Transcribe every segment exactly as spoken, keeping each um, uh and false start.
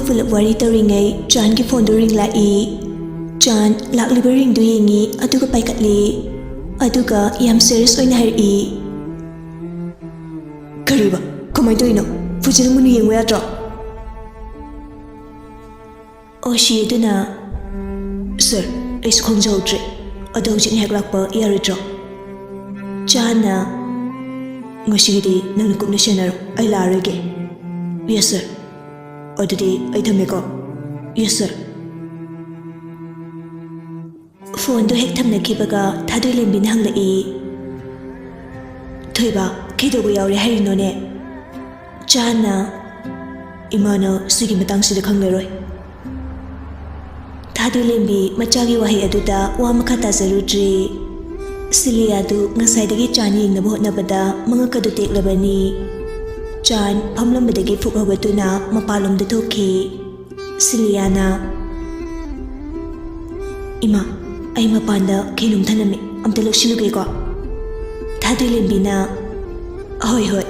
ꯄꯨꯂꯞ ꯋꯥꯔꯤ ꯇꯧꯔꯤꯉꯩ ꯆꯥꯟꯒꯤ ꯐꯣꯟꯗꯨ ꯔꯤꯡ ꯂꯥꯛꯏ꯫ ꯆꯥꯟ ꯂꯥꯛꯂꯤꯕ ꯔꯤꯡꯗꯨ ꯌꯦꯡꯉꯤ, ꯑꯗꯨꯒ ꯄꯥꯏꯈꯠꯂꯤ꯫ ꯑꯗꯨꯒ ꯌꯥꯝ ꯁꯤꯔꯤꯌꯁ ꯑꯣꯏꯅ ꯍꯥꯏꯔꯛꯏ, "ꯀꯔꯤꯕ? ꯀꯃꯥꯏꯅ ꯇꯧꯔꯤꯅꯣ? ꯐꯖꯅ ꯃꯨꯟꯅ ꯌꯦꯡꯉꯨ ꯌꯥꯗ꯭ꯔꯣ?" ꯑꯣꯁꯤ ꯑꯗꯨꯅ, "ꯁꯥꯔ, ꯑꯩꯁꯨ ꯈꯪꯖꯍꯧꯗ꯭ꯔꯦ꯫ ꯑꯗꯣ ꯍꯧꯖꯤꯛ ꯉꯥꯏꯍꯥꯛ ꯂꯥꯛꯄ ꯌꯥꯔꯣꯏꯗ꯭ꯔꯣ?" ꯆꯥꯟꯅ, "ꯉꯁꯤꯒꯤꯗꯤ ꯅꯪꯅ ꯀꯨꯞꯅ ꯁꯦꯟꯅꯔꯣ, ꯑꯩ ꯂꯥꯛꯑꯔꯣꯏꯒꯦ꯫" "ꯌꯦꯁ ꯁꯥꯔ꯫ ꯑꯗꯨꯗꯤ ꯑꯩ ꯊꯝꯃꯦꯀꯣ꯫" "ꯌꯦꯁ ꯁꯥꯔ꯫" ꯐꯣꯟꯗꯨ ꯍꯦꯛ ꯊꯝꯅꯈꯤꯕꯒ ꯊꯥꯗꯣꯏꯂꯦꯝꯕꯤꯅ ꯍꯪꯂꯛꯏ, "ꯊꯣꯏꯕ, ꯀꯩꯗꯧꯕ ꯌꯥꯎꯔꯦ ꯍꯥꯏꯔꯤꯅꯣꯅꯦ?" ꯆꯥꯟꯅ, "ꯏꯃꯥꯅ ꯁꯤꯒꯤ ꯃꯇꯥꯡꯁꯤꯗ ꯈꯪꯂꯔꯣꯏ꯫" ꯊꯥꯗꯣꯏꯂꯦꯝꯕꯤ ꯃꯆꯥꯒꯤ ꯋꯥꯍꯩ ꯑꯗꯨꯗ ꯋꯥ ꯃꯈꯥ ꯇꯥꯖꯔꯨꯗ꯭ꯔꯦ꯫ ꯁꯤꯂꯤꯌꯥꯗꯨ ꯉꯁꯥꯏꯗꯒꯤ ꯆꯥꯟ ꯌꯦꯡꯅꯕ ꯍꯣꯠꯅꯕꯗ ꯃꯉꯛ ꯑꯗꯨ ꯇꯦꯛꯂꯕꯅꯤ꯫ ꯆꯥꯟ ꯐꯝꯂꯝꯕꯗꯒꯤ ꯐꯨꯛ ꯍꯧꯒꯠꯇꯨꯅ ꯃꯄꯥꯟꯂꯣꯝꯗ ꯊꯣꯛꯈꯤ꯫ ꯁꯤꯂꯤꯌꯥꯅ, "ꯏꯃꯥ, ꯑꯩ ꯃꯄꯥꯟꯗ ꯀꯩꯅꯣꯝ ꯊꯅꯝꯃꯤ, ꯑꯝꯇ ꯂꯧꯁꯤꯜꯂꯨꯒꯦꯀꯣ꯫" ꯊꯥꯗꯣꯏꯂꯦꯝꯕꯤꯅ, "ꯍꯣꯏ, ꯍꯣꯏ꯫"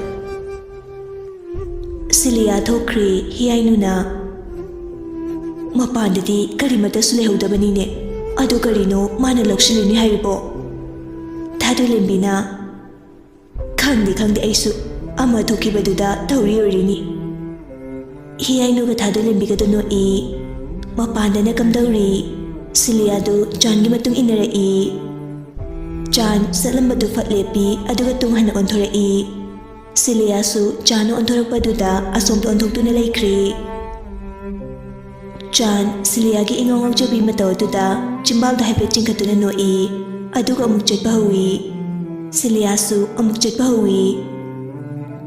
ꯁꯤꯂꯤꯌꯥ ꯊꯣꯛꯈ꯭ꯔꯦ꯫ ꯍꯤꯌꯥꯏꯅꯨꯅ, "ꯃꯄꯥꯟꯗꯗꯤ ꯀꯔꯤꯃꯠꯇꯁꯨ ꯂꯩꯍꯧꯗꯕꯅꯤꯅꯦ, ꯑꯗꯨ ꯀꯔꯤꯅꯣ ꯃꯥꯅ ꯂꯧꯁꯤꯜꯂꯤꯅꯤ ꯍꯥꯏꯔꯤꯕꯣ?" ꯊꯥꯗꯣꯏꯂꯦꯝꯕꯤꯅ, "ꯈꯪꯗꯦ, ꯈꯪꯗꯦ, ꯑꯩꯁꯨ ꯑꯃ ꯊꯣꯛꯈꯤꯕꯗꯨꯗ ꯇꯧꯔꯤ ꯑꯣꯏꯔꯤꯅꯤ꯫" ꯍꯤꯌꯥꯏꯅꯨꯒ ꯊꯥꯗꯣꯏꯂꯦꯝꯕꯤꯒꯗꯨ ꯅꯣꯛꯏ꯫ ꯃꯄꯥꯟꯗꯅ ꯀꯝꯗꯧꯔꯤ? ꯁꯤꯂꯤꯌꯥꯗꯨ ꯆꯥꯟꯒꯤ ꯃꯇꯨꯡ ꯏꯟꯅꯔꯛꯏ꯫ ꯆꯥꯟ ꯆꯠꯂꯝꯕꯗꯨ ꯐꯠ ꯂꯦꯞꯄꯤ, ꯑꯗꯨꯒ ꯇꯨꯡ ꯍꯟꯅ ꯑꯣꯟꯊꯣꯔꯛꯏ꯫ ꯁꯤꯂꯤꯌꯥꯁꯨ ꯆꯥꯟꯅ ꯑꯣꯟꯊꯣꯔꯛꯄꯗꯨꯗ ꯑꯁꯣꯝꯗ ꯑꯣꯟꯊꯣꯛꯇꯨꯅ ꯂꯩꯈ꯭ꯔꯦ꯫ ꯆꯥꯟ ꯁꯤꯂꯤꯌꯥꯒꯤ ꯏꯉꯥꯎ ꯉꯥꯎꯖꯕꯤ ꯃꯇꯧ ꯑꯗꯨꯗ ꯆꯤꯝꯕꯥꯜꯗ ꯍꯥꯏꯐꯦꯠ ꯆꯤꯡꯈꯠꯇꯨꯅ ꯅꯣꯛꯏ, ꯑꯗꯨꯒ ꯑꯃꯨꯛ ꯆꯠꯄ ꯍꯧꯏ꯫ ꯁꯤꯂꯤꯌꯥꯁꯨ ꯑꯃꯨꯛ ꯆꯠꯄ ꯍꯧꯏ꯫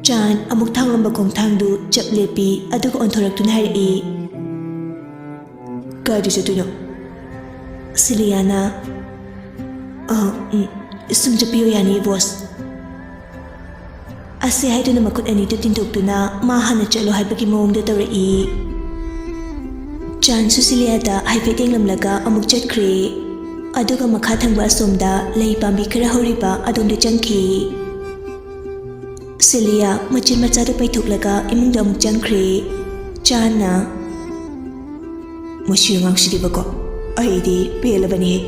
ꯆꯥꯟ ꯑꯃꯨꯛ ꯊꯥꯡꯂꯝꯕ ꯈꯣꯡꯊꯥꯡꯗꯨ ꯆꯞ ꯂꯦꯞꯄꯤ, ꯑꯗꯨꯒ ꯑꯣꯟꯊꯣꯔꯛꯇꯨꯅ ꯍꯥꯏꯔꯛꯏ, "ꯀꯥꯏꯗ ꯆꯠꯇꯣꯏꯅꯣ?" ꯁꯤꯂꯤꯌꯥꯅ, "ꯑ, ꯎꯝ, ꯁꯨꯝ ꯆꯠꯄꯤꯌꯨ ꯌꯥꯅꯤ, ꯕꯣꯁ꯫" ꯑꯁꯤ ꯍꯥꯏꯗꯨꯅ ꯃꯈꯨꯠ ꯑꯅꯤꯗꯨ ꯇꯤꯟꯊꯣꯛꯇꯨꯅ ꯃꯥ ꯍꯥꯟꯅ ꯆꯠꯂꯣ ꯍꯥꯏꯕꯒꯤ ꯃꯑꯣꯡꯗ ꯇꯧꯔꯛꯏ꯫ ꯆꯥꯟꯁꯨ ꯁꯤꯂꯤꯌꯥꯗ ꯍꯥꯏꯐꯦꯠ ꯌꯦꯡꯂꯝꯂꯒ ꯑꯃꯨꯛ ꯆꯠꯈ꯭ꯔꯦ꯫ ꯑꯗꯨꯒ ꯃꯈꯥ ꯊꯪꯕ ꯑꯁꯣꯝꯗ ꯂꯩ ꯄꯥꯝꯕꯤ ꯈꯔ ꯍꯧꯔꯤꯕ ꯑꯗꯣꯝꯗ ꯆꯪꯈꯤ꯫ ꯁꯤꯂꯤꯌꯥ ꯃꯆꯤꯟ ꯃꯆꯥꯗꯨ ꯄꯩꯊꯣꯛꯂꯒ ꯏꯃꯨꯡꯗ ꯑꯃꯨꯛ ꯆꯪꯈ꯭ꯔꯦ꯫ ꯆꯥꯟꯅ, ꯃꯁꯤ ꯑꯉꯥꯡꯁꯤꯗꯤꯕꯀꯣ, ꯑꯩꯗꯤ ꯄꯦꯜꯂꯕꯅꯤꯍꯦ꯫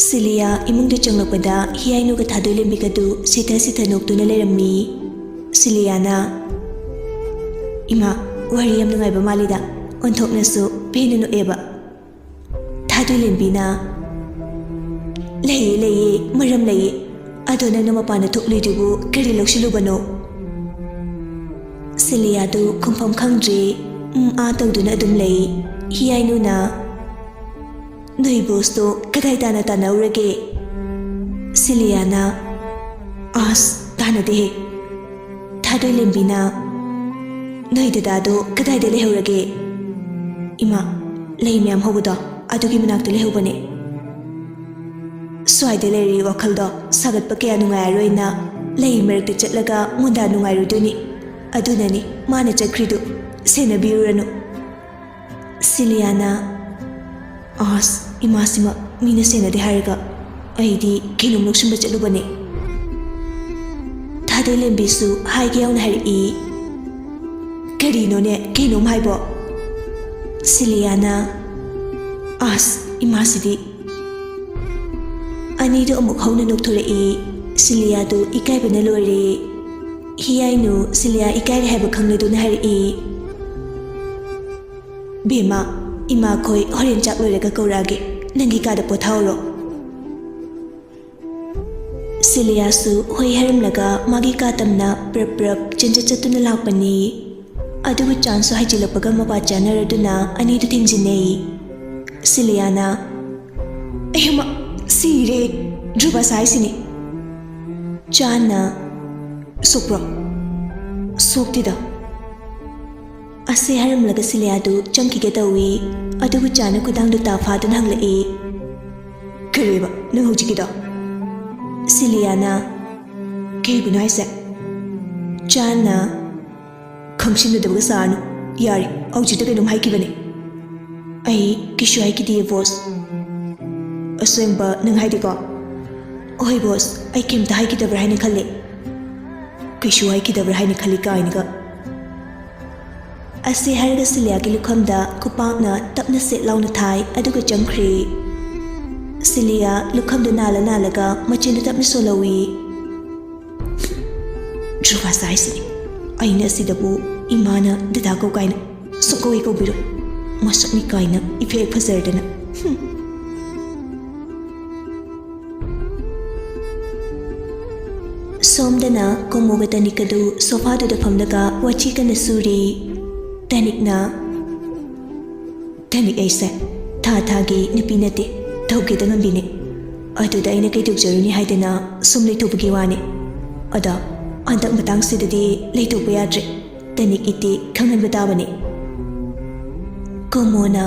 ꯁꯤꯂꯤꯌꯥ ꯏꯃꯨꯡꯗ ꯆꯪꯂꯛꯄꯗ ꯍꯤꯌꯥꯏꯅꯨꯒ ꯊꯥꯗꯣꯏ ꯂꯦꯝꯕꯤꯒꯗꯨ ꯁꯤꯊ ꯁꯤꯊ ꯅꯣꯛꯇꯨꯅ ꯂꯩꯔꯝꯃꯤ꯫ ꯁꯤꯂꯤꯌꯥꯅ, "ꯏꯃꯥ, ꯋꯥꯔꯤ ꯌꯥꯝ ꯅꯨꯡꯉꯥꯏꯕ ꯃꯥꯜꯂꯤꯗ, ꯑꯣꯟꯊꯣꯛꯅꯁꯨ ꯄꯦꯟꯅ ꯅꯣꯛꯑꯦꯕ꯫" ꯊꯥꯗꯣꯏ ꯂꯦꯝꯕꯤꯅ, "ꯂꯩꯌꯦ, ꯂꯩꯌꯦ, ꯃꯔꯝ ꯂꯩꯌꯦ꯫ ꯑꯗꯣ ꯅꯪꯅ ꯃꯄꯥꯟꯗ ꯊꯣꯛꯂꯨꯏꯗꯨꯕꯨ ꯀꯔꯤ ꯂꯧꯁꯤꯜꯂꯨꯕꯅꯣ?" ꯁꯤꯂꯤꯌꯥꯗꯨ ꯈꯨꯝꯐꯝ ꯈꯪꯗ꯭ꯔꯦ, ꯎꯝ ꯑꯥ ꯇꯧꯗꯨꯅ ꯑꯗꯨꯝ ꯂꯩ꯫ ꯍꯤꯌꯥꯏꯅꯨꯅ, "ꯅꯣꯏ ꯕꯣꯁꯇꯣ ꯀꯗꯥꯏ ꯇꯥꯅ ꯇꯥꯟꯅꯧꯔꯒꯦ?" ꯁꯤꯂꯤꯌꯥꯅ, "ꯑꯁ, ꯇꯥꯟꯅꯗꯦꯍꯦ꯫" ꯊꯥꯗꯣꯏ ꯂꯦꯝꯕꯤꯅ, "ꯅꯣꯏ ꯗꯗꯥꯗꯣ ꯀꯗꯥꯏꯗ ꯂꯩꯍꯧꯔꯒꯦ?" "ꯏꯃꯥ, ꯂꯩ ꯃꯌꯥꯝ ꯍꯧꯕꯗꯣ ꯑꯗꯨꯒꯤ ꯃꯅꯥꯛꯇ ꯂꯩꯍꯧꯕꯅꯦ꯫ ꯁ꯭ꯋꯥꯏꯗ ꯂꯩꯔꯤ ꯋꯥꯈꯜꯗꯣ ꯁꯥꯒꯠꯄ ꯀꯌꯥ ꯅꯨꯡꯉꯥꯏꯔꯔꯣꯏꯅ ꯂꯩ ꯃꯔꯛꯇ ꯆꯠꯂꯒ ꯃꯨꯟꯗꯥ ꯅꯨꯡꯉꯥꯏꯔꯨꯗꯣꯏꯅꯤ꯫ ꯑꯗꯨꯅꯅꯤ ꯃꯥꯅ ꯆꯠꯈ꯭ꯔꯤꯗꯨ꯫ ꯁꯦꯟꯅꯕꯤꯔꯨꯔꯅꯨ꯫" ꯁꯤꯂꯤꯌꯥꯅ, "ꯑꯁ, ꯏꯃꯥꯁꯤꯃ ꯃꯤꯅ ꯁꯦꯟꯅꯗꯦ ꯍꯥꯏꯔꯒ ꯑꯩꯗꯤ ꯀꯩꯅꯣꯝ ꯂꯧꯁꯤꯟꯕ ꯆꯠꯂꯨꯕꯅꯦ꯫" ꯊꯥꯗꯣꯏ ꯂꯦꯝꯕꯤꯁꯨ ꯍꯥꯏꯒꯦ ꯌꯥꯎꯅ ꯍꯥꯏꯔꯛꯏ꯫ "ꯀꯔꯤꯅꯣꯅꯦ ꯀꯩꯅꯣꯝ ꯍꯥꯏꯕꯣ?" ꯁꯤꯂꯤꯌꯥꯅ, "ꯑꯁ, ꯏꯃꯥꯁꯤꯗꯤ꯫" ꯑꯅꯤꯗꯨ ꯑꯃꯨꯛ ꯍꯧꯅ ꯅꯣꯛꯊꯣꯔꯛꯏ꯫ ꯁꯤꯂꯤꯌꯥꯗꯨ ꯏꯀꯥꯏꯕꯅ ꯂꯣꯏꯔꯦ꯫ ꯍꯤꯌꯥꯏꯅꯨ ꯁꯤꯂꯤꯌꯥ ꯏꯀꯥꯏꯔꯦ ꯍꯥꯏꯕ ꯈꯪꯂꯗꯨꯅ ꯍꯥꯏꯔꯛꯏ, "ꯕꯦꯝꯃ, ꯏꯃꯥꯈꯣꯏ ꯍꯣꯔꯦꯟ ꯆꯥꯛ ꯂꯣꯏꯔꯒ ꯀꯧꯔꯛꯑꯒꯦ, ꯅꯪꯒꯤ ꯀꯥꯗ ꯄꯣꯊꯥꯍꯧꯔꯣ꯫" ꯁꯤꯂꯤꯌꯥꯁꯨ ꯍꯣꯏ ꯍꯥꯏꯔꯝꯂꯒ ꯃꯥꯒꯤ ꯀꯥ ꯇꯝꯅ ꯄ꯭ꯔꯞ ꯄ꯭ꯔꯞ ꯆꯦꯟꯆꯠ ꯆꯠꯇꯨꯅ ꯂꯥꯛꯄꯅꯤ꯫ ꯑꯗꯨꯕꯨ ꯆꯥꯟꯁꯨ ꯍꯥꯏꯖꯤꯜꯂꯛꯄꯒ ꯃꯄꯥ ꯆꯥꯅꯔꯗꯨꯅ ꯑꯅꯤꯗꯨ ꯊꯦꯡꯖꯤꯟꯅꯩ꯫ ꯁꯤꯂꯤꯌꯥꯅ, "ꯑꯩꯃ, ꯁꯤꯔꯦ, ꯙ꯭ꯔꯨꯕ ꯁꯥꯏꯁꯤꯅꯤ꯫" ꯆꯥꯟꯅ, "ꯁꯣꯛꯄ꯭ꯔꯣ?" "ꯁꯣꯛꯇꯦꯗ꯫" ꯑꯁꯤ ꯍꯥꯏꯔꯝꯂꯒ ꯁꯤꯂꯤꯌꯥꯗꯨ ꯆꯪꯈꯤꯒꯦ ꯇꯧꯏ꯫ ꯑꯗꯨꯕꯨ ꯆꯥꯅ ꯈꯨꯗꯥꯡꯗꯨ ꯇꯥ ꯐꯥꯗꯨꯅ ꯍꯪꯂꯛꯏ, "ꯀꯔꯤꯕ ꯅꯪ ꯍꯧꯖꯤꯛꯀꯤꯗꯣ?" ꯁꯤꯂꯤꯌꯥꯅ, "ꯀꯩꯕꯨꯅꯣ ꯍꯥꯏꯁꯦ?" ꯆꯥꯟꯅ, "ꯈꯪꯁꯤꯟꯅꯗꯕꯒ ꯁꯥꯔꯅꯨ꯫ ꯌꯥꯔꯦ, ꯍꯧꯖꯤꯛꯇ ꯀꯩꯅꯣꯝ ꯍꯥꯏꯈꯤꯕꯅꯦ꯫" "ꯑꯩ ꯀꯩꯁꯨ ꯍꯥꯏꯈꯤꯗꯤꯌꯦ, ꯕꯣꯁ꯫" "ꯑꯁꯦꯡꯕ ꯅꯪ ꯍꯥꯏꯗꯦꯀꯣ?" "ꯍꯣꯏ ꯕꯣꯁ, ꯑꯩ ꯀꯩꯝꯇ ꯍꯥꯏꯈꯤꯗꯕ꯭ꯔꯥ ꯍꯥꯏꯅ ꯈꯜꯂꯦ꯫" "ꯀꯩꯁꯨ ꯍꯥꯏꯈꯤꯗꯕ꯭ꯔꯥ ꯍꯥꯏꯅ ꯈꯜꯂꯤ ꯀꯥꯏꯅꯒ?" ꯑꯁꯤ ꯍꯥꯏꯔꯒ ꯁꯤꯂꯤꯌꯥꯒꯤ ꯂꯨꯈꯝꯗ ꯈꯨꯄꯥꯛꯅ ꯇꯞꯅ ꯁꯦꯠ ꯂꯥꯎꯅ ꯊꯥꯏ, ꯑꯗꯨꯒ ꯆꯪꯈ꯭ꯔꯦ꯫ ꯁꯤꯂꯤꯌꯥ ꯂꯨꯈꯝꯗꯨ ꯅꯥꯜꯂ ꯅꯥꯜꯂꯒ ꯃꯆꯤꯟꯗꯨ ꯇꯞꯅ ꯁꯣꯜꯍꯧꯏ꯫ ꯗ꯭ꯔꯨꯕꯥꯁ ꯍꯥꯏꯁꯤꯅꯤ, ꯑꯩꯅ ꯑꯁꯤꯗꯕꯨ ꯏꯃꯥꯅ ꯗꯗꯥ ꯀꯧ ꯀꯥꯏꯅ ꯁꯨꯡꯀꯧ ꯍꯦꯛ ꯀꯧꯕꯤꯔꯣꯏ꯫ ꯃꯁꯛꯅꯤ ꯀꯥꯏꯅ ꯏꯐꯦꯛ ꯐꯖꯔꯗꯅ꯫ ꯍꯨꯝ꯫ ꯁꯣꯝꯗꯅ ꯀꯣꯃꯣꯒ ꯇꯅꯤꯛꯀꯗꯨ ꯁꯣꯐꯥꯗꯨꯗ ꯐꯝꯂꯒ ꯋꯥꯊꯤ ꯀꯟꯅ ꯁꯨꯔꯤ꯫ ꯇꯅꯤꯛꯅ, "ꯇꯅꯤꯛ, ꯑꯩꯁꯦ ꯊꯥ ꯊꯥꯒꯤ ꯅꯨꯄꯤ ꯅꯠꯇꯦ, ꯇꯧꯒꯦꯗ ꯉꯝꯕꯤꯅꯦ꯫ ꯑꯗꯨꯗ ꯑꯩꯅ ꯀꯩꯗꯧꯖꯔꯨꯅꯤ ꯍꯥꯏꯗꯅ ꯁꯨꯝ ꯂꯩꯊꯣꯛꯄꯒꯤ ꯋꯥꯅꯦ꯫ ꯑꯗꯣ ꯍꯟꯗꯛ ꯃꯇꯥꯡꯁꯤꯗꯗꯤ ꯂꯩꯊꯣꯛꯄ ꯌꯥꯗ꯭ꯔꯦ꯫ ꯇꯅꯤꯛ ꯏꯇꯤ ꯈꯪꯍꯟꯕ ꯇꯥꯕꯅꯤ꯫" ꯀꯣꯃꯣꯅ,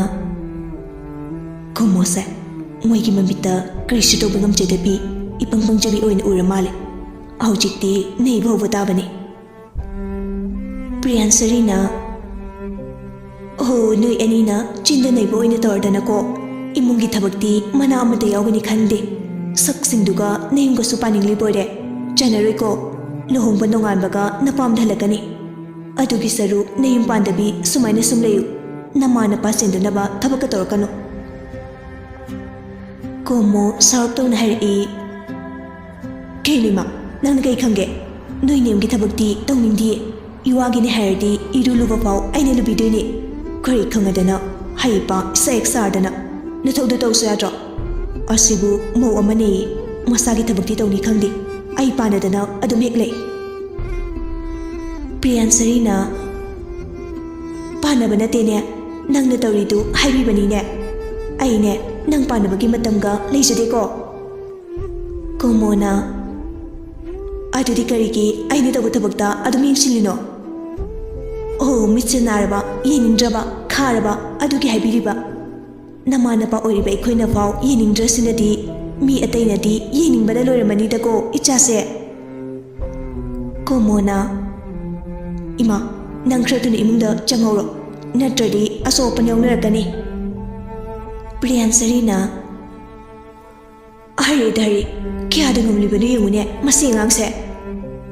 "ꯀꯣꯃꯣꯁꯦ ꯃꯣꯏꯒꯤ ꯃꯃꯤꯠꯇ ꯀꯔꯤꯁꯨ ꯇꯧꯕ ꯉꯝꯖꯗꯕꯤ, ꯏꯄꯪ ꯄꯪꯖꯕꯤ ꯑꯣꯏꯅ ꯎꯔ ꯃꯥꯜꯂꯦ꯫ ꯍꯧꯖꯤꯛꯇꯤ ꯅꯩꯕ ꯍꯧꯕ ꯇꯥꯕꯅꯤ꯫" ꯄ꯭ꯔꯤꯌꯥꯟꯁꯔꯤꯅ, "ꯑꯣꯍꯣ, ꯅꯣꯏ ꯑꯅꯤꯅ ꯆꯤꯟꯗ ꯅꯩꯕ ꯑꯣꯏꯅ ꯇꯧꯔꯗꯅꯀꯣ꯫ ꯏꯃꯨꯡꯒꯤ ꯊꯕꯛꯇꯤ ꯃꯅꯥ ꯑꯃꯠꯇ ꯌꯥꯎꯒꯅꯤ ꯈꯟꯗꯦ꯫ ꯁꯛꯁꯤꯡꯗꯨꯒ ꯅꯌꯨꯝꯒꯁꯨ ꯄꯥꯅꯤꯡꯂꯤꯕꯣꯏꯔꯦ꯫ ꯆꯥꯟꯅꯔꯣꯏꯀꯣ꯫ ꯂꯨꯍꯣꯡꯕ ꯅꯣꯡꯉꯥꯟꯕꯒ ꯅꯄꯥꯝꯗ ꯍꯜꯂꯛꯀꯅꯤ꯫ ꯑꯗꯨꯒꯤ ꯁꯔꯨꯛ ꯅꯌꯨꯝ ꯄꯥꯟꯗꯕꯤ ꯁꯨꯃꯥꯏꯅ ꯁꯨꯝ ꯂꯩꯌꯨ꯫ ꯅꯃꯥ ꯅꯄꯥ ꯆꯦꯟꯗꯅꯕ ꯊꯕꯛꯀ ꯇꯧꯔꯛꯀꯅꯨ꯫" ꯀꯣꯃꯣ ꯁꯥꯎꯔꯞ ꯇꯧꯅ ꯍꯥꯏꯔꯛꯏ, "ꯀꯩꯅꯣ ꯏꯃꯥ, ꯅꯪꯅ ꯀꯩ ꯈꯪꯒꯦ? ꯅꯣꯏ ꯅꯦꯝꯒꯤ ꯊꯕꯛꯇꯤ ꯇꯧꯅꯤꯡꯗꯤꯌꯦ꯫ ꯏꯋꯥꯒꯤꯅꯦ ꯍꯥꯏꯔꯗꯤ ꯏꯔꯨ ꯂꯨꯕ ꯐꯥꯎ ꯑꯩꯅ ꯂꯨꯕꯤꯗꯣꯏꯅꯦ꯫ ꯀꯔꯤ ꯈꯪꯉꯗꯅ ꯍꯩꯄꯥ ꯏꯁꯛ ꯍꯦꯛ ꯁꯥꯔꯗꯅ꯫ ꯅꯊꯧꯗꯨ ꯇꯧꯁꯨ ꯌꯥꯗ꯭ꯔꯣ? ꯑꯁꯤꯕꯨ ꯃꯧ ꯑꯃꯅꯦꯌꯦ, ꯃꯁꯥꯒꯤ ꯊꯕꯛꯇꯤ ꯇꯧꯅꯤ ꯈꯪꯗꯦ꯫ ꯑꯩ ꯄꯥꯟꯅꯗꯅ ꯑꯗꯨꯝ ꯍꯦꯛ ꯂꯩ꯫" ꯄ꯭ꯔꯤꯌꯥꯟꯁꯔꯤꯅ, "ꯄꯥꯟꯅꯕ ꯅꯠꯇꯦꯅꯦ, ꯅꯪꯅ ꯇꯧꯔꯤꯗꯨ ꯍꯥꯏꯕꯤꯕꯅꯤꯅꯦ꯫ ꯑꯩꯅꯦ ꯅꯪ ꯄꯥꯟꯅꯕꯒꯤ ꯃꯇꯝꯒ ꯂꯩꯖꯗꯦꯀꯣ꯫" ꯀꯣꯃꯣꯅ, "ꯑꯗꯨꯗꯤ ꯀꯔꯤꯒꯤ ꯑꯩꯅ ꯇꯧꯕ ꯊꯕꯛꯇ ꯑꯗꯨꯝ ꯌꯦꯡꯁꯤꯜꯂꯤꯅꯣ? ꯑꯣ, ꯃꯤꯠꯁꯦ ꯅꯥꯔꯕ, ꯌꯦꯡꯅꯤꯡꯗ꯭ꯔꯕ, ꯈꯥꯔꯕ, ꯑꯗꯨꯒꯤ ꯍꯥꯏꯕꯤꯔꯤꯕ꯫ ꯅꯃꯥ ꯅꯄꯥ ꯑꯣꯏꯔꯤꯕ ꯑꯩꯈꯣꯏꯅ ꯐꯥꯎ ꯌꯦꯡꯅꯤꯡꯗ꯭ꯔꯁꯤꯅꯗꯤ ꯃꯤ ꯑꯇꯩꯅꯗꯤ ꯌꯦꯡꯅꯤꯡꯕꯅ ꯂꯣꯏꯔꯝꯃꯅꯤꯗꯀꯣ, ꯏꯆꯥꯁꯦ꯫" ꯀꯣꯃꯣꯅ, "ꯏꯃꯥ, ꯅꯪ ꯈꯔ ꯊꯨꯅ ꯏꯃꯨꯡꯗ ꯆꯪꯍꯧꯔꯣ, ꯅꯠꯇ꯭ꯔꯗꯤ ꯑꯁꯣꯛ ꯑꯄꯟ ꯌꯥꯎꯅꯔꯛꯀꯅꯤ꯫" ꯄ꯭ꯔꯤꯌꯥꯟꯁꯔꯤꯅ, "ꯑꯍꯩ ꯗꯍꯩ, ꯀꯌꯥꯗ ꯉꯝꯂꯤꯕꯅꯣ ꯌꯦꯡꯉꯨꯅꯦ ꯃꯁꯤ ꯑꯉꯥꯡꯁꯦ꯫